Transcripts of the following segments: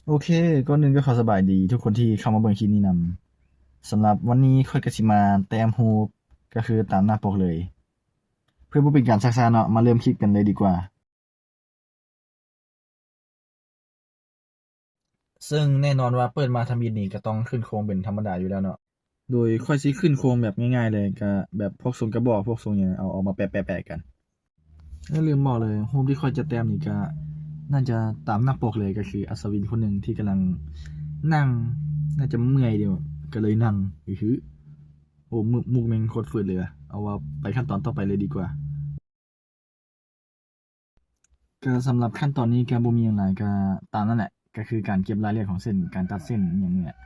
ໂອເຄ ກ່ອນອື່ນກໍຂໍສະບາຍດີທຸກຄົນທີ່ເຂົ້າມາເບິ່ງຄລິບນີ້ນຳ. ສຳລັບວັນນີ້ຂ້ອຍກໍຊິມາແຕ້ມຮູບ ກໍຄືຕາມໜ້າປົກເລີຍ. ເພື່ອບໍ່ເປັນການຊັກຊ້າເນາະ, ມາເລີ່ມຄລິບກັນເລີຍດີກວ່າ. ເຊິ່ງແນ່ນອນວ່າເປີດມາທຳອິດນີ້ກໍຕ້ອງຂຶ້ນໂຄມເປັນທຳມະດາຢູ່ແລ້ວເນາະ. ໂດຍຂ້ອຍຊິຂຶ້ນໂຄມແບບງ່າຍໆເລີຍ, ກະແບບພວກຊົງກະບອກ ພວກຊົງຫຍັງ ເອົາອອກມາແປະໆກັນ. ແລະ ລືມບອກເລີຍ, ຮູບທີ່ຂ້ອຍຈະແຕ້ມນີ້ກະໜ້າຈະຕາມໜ້າປົກເລີຍ, ກໍຄືອັດສະວິນຄົນໜຶ່ງທີ່ກຳລັງນັ່ງ, ໜ້າຈະເມື່ອຍເດ, ກໍເລີຍນັ່ງ. ອືຫື ໂອ້ ມຸກແມ່ງໂຄດຝືດເລີຍ. ເອົາວ່າໄປຂັ້ນຕອນຕໍ່ໄປເລີຍດີກວ່າ. ກໍສຳລັບຂັ້ນຕອນນີ້ກໍບໍ່ມີຫຍັງຫຼາຍ, ກໍຕາມນັ້ນແຫຼະ, ກໍຄືການເກັບລາຍລະອຽດຂອງເສັ້ນ, ການຕັດເສັ້ນອີ່ຫຍັງນີ້ແຫຼະ.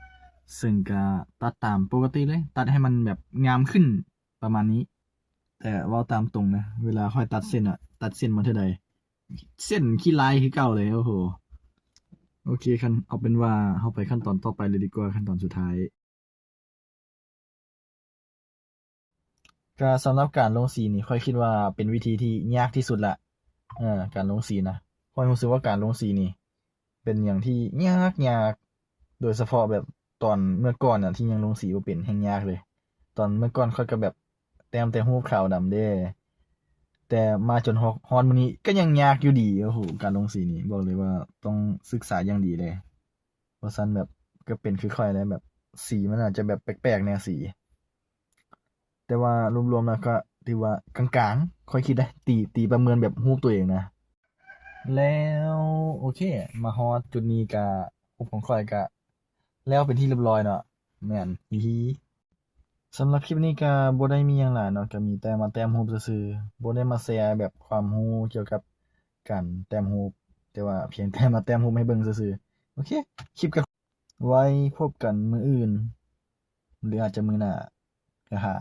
ເຊິ່ງກໍຕັດຕາມປົກກະຕິເລີຍ, ຕັດໃຫ້ມັນແບບງາມຂຶ້ນປະມານນີ້. ແຕ່ເວົ້າຕາມຕົງນະ, ເວລາຂ້ອຍຕັດເສັ້ນອະ, ຕັດເສັ້ນມາເທື່ອໃດ ເສັ້ນຂີ້ລາຍຄືເກົ່າເລີຍ. ໂອ້ໂຫ ໂອເຄ, ຄັນ ເອົາເປັນວ່າເຮົາໄປຂັ້ນຕອນຕໍ່ໄປເລີຍດີກວ່າ, ຂັ້ນຕອນສຸດທ້າຍ. ກະສຳລັບການລົງສີນີ້ ຂ້ອຍຄິດວ່າເປັນວິທີທີ່ຍາກທີ່ສຸດລະ. ເອີ ການລົງສີນະ, ຂ້ອຍຮູ້ສຶກວ່າການລົງສີນີ້ເປັນຫຍັງທີ່ຍາກໆ, ໂດຍສະເພາະແບບຕອນເມື່ອກ່ອນນະ ທີ່ຍັງລົງສີບໍ່ເປັນ ແຮ່ງຍາກເລີຍ. ຕອນເມື່ອກ່ອນຂ້ອຍກໍແບບແຕ້ມແຕ່ຮູບຂາວດຳເດ້, ແຕ່ມາຈົນຮອດ ຮອດມື້ນີ້ກໍຍັງຍາກຢູ່ດີ. ໂອ້ໂຫ ການລົງສີນີ້ບອກເລີຍວ່າຕ້ອງສຶກສາຢ່າງດີເລີຍ. ວ່າຊັ້ນ, ແບບກໍເປັນຄືຂ້ອຍແຫຼະ, ແບບສີມັນອາດຈະແບບແປກໆແນວສີ, ແຕ່ວ່າລວມໆແລ້ວກໍຖືວ່າກາງໆ, ຂ້ອຍຄິດໄດ໋, ຕີ ຕີປະເມີນແບບຮູບຕົວເອງນະ. ແລ້ວ ໂອເຄ ມາຮອດຈຸດນີ້ກະ ຮູບຂອງຂ້ອຍກະແລ້ວເປັນທີ່ລຽບຮ້ອຍເນາະ. ແມ່ນ ຮີໆ. ສຳລັບຄລິບນີ້ກໍບໍ່ໄດ້ມີຫຍັງຫຼາຍເນາະ, ກໍມີແຕ່ມາແຕ້ມຮູບຊື່ໆ, ບໍ່ໄດ້ມາແຊແບບຄວາມຮູ້ກ່ຽວກັບການແຕ້ມຮູບ, ແຕ່ວ່າພຽງແຕ່ມາແຕ້ມຮູບໃຫ້ເບິ່ງຊື່ໆ. ໂອເຄ ຄລິບກໍໄວ້ພົບກັນມື້ອື່ນ ຫຼືອາດຈະມື້ໜ້າ. ຫາ